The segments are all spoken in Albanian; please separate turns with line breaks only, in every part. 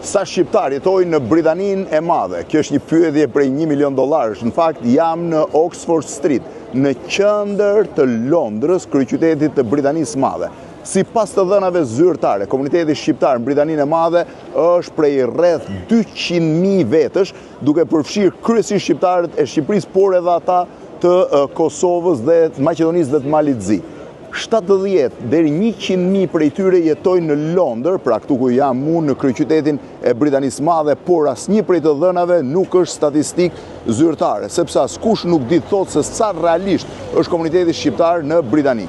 Sa shqiptarë jetojnë në Britaninë e Madhe? Kjo është një pyetje prej 1 milion dollarësh. Në fakt, jam në Oxford Street, në qendër të Londrës, kryeqytetit të Britanisë së Madhe. Sipas të dhënave zyrtare, komuniteti shqiptar në Britaninë e Madhe është prej rreth 200.000 vetësh, duke përfshirë kryesisht shqiptarët e Shqipërisë, por edhe ata të Kosovës dhe të Maqedonisë dhe të Malit të Zi. 70 deri 100.000 prej tyre jetojnë në Londër, pra këtu ku jam unë në kryeqytetin e Britanisë së Madhe, por asnjë prej të dhënave nuk është statistikë zyrtare, sepse askush nuk di të thotë se sa realisht është komuniteti shqiptar në Britani.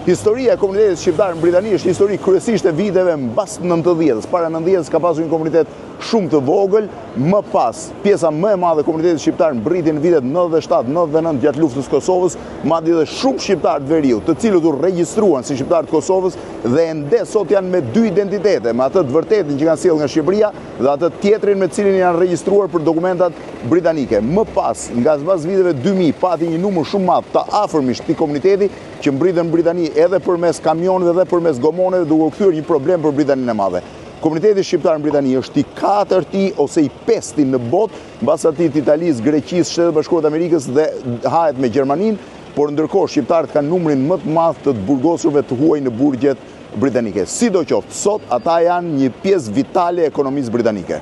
Historia e komunitetit shqiptar në Britani është histori kryesisht e viteve mbas 90-s. Para 90-s ka pasur një komunitet shumë të vogël, më pas pjesa më e madhe e komunitetit shqiptar mbërriti në vitet 97, 99 gjatë luftës së Kosovës, madje edhe shumë shqiptarë të veriut, të cilët u regjistruan si shqiptarë të Kosovës dhe ende sot janë me dy identitete, me atë të vërtetin që kanë sjellë nga Shqipëria dhe atë tjetrin me të cilin janë regjistruar për dokumentat britanike. Më pas, nga mbas viteve 2000, pati një numër shumë madh të afërmish të këtij komuniteti që mbërritën në Britani edhe përmes kamionëve dhe përmes gomoneve, duke u kthyer një problem për Britaninë e Madhe. Komuniteti shqiptar në Britani është i katërti ose i pesti në botë, mbas atij të Italisë, Greqisë, Shteteve të Bashkuara të Amerikës dhe hahet me Gjermaninë, por ndërkohë shqiptarët kanë numrin më të madh të të burgosurve të huaj në burgjet britanike. Sidoqoftë, sot ata janë një pjesë vitale e ekonomisë britanike.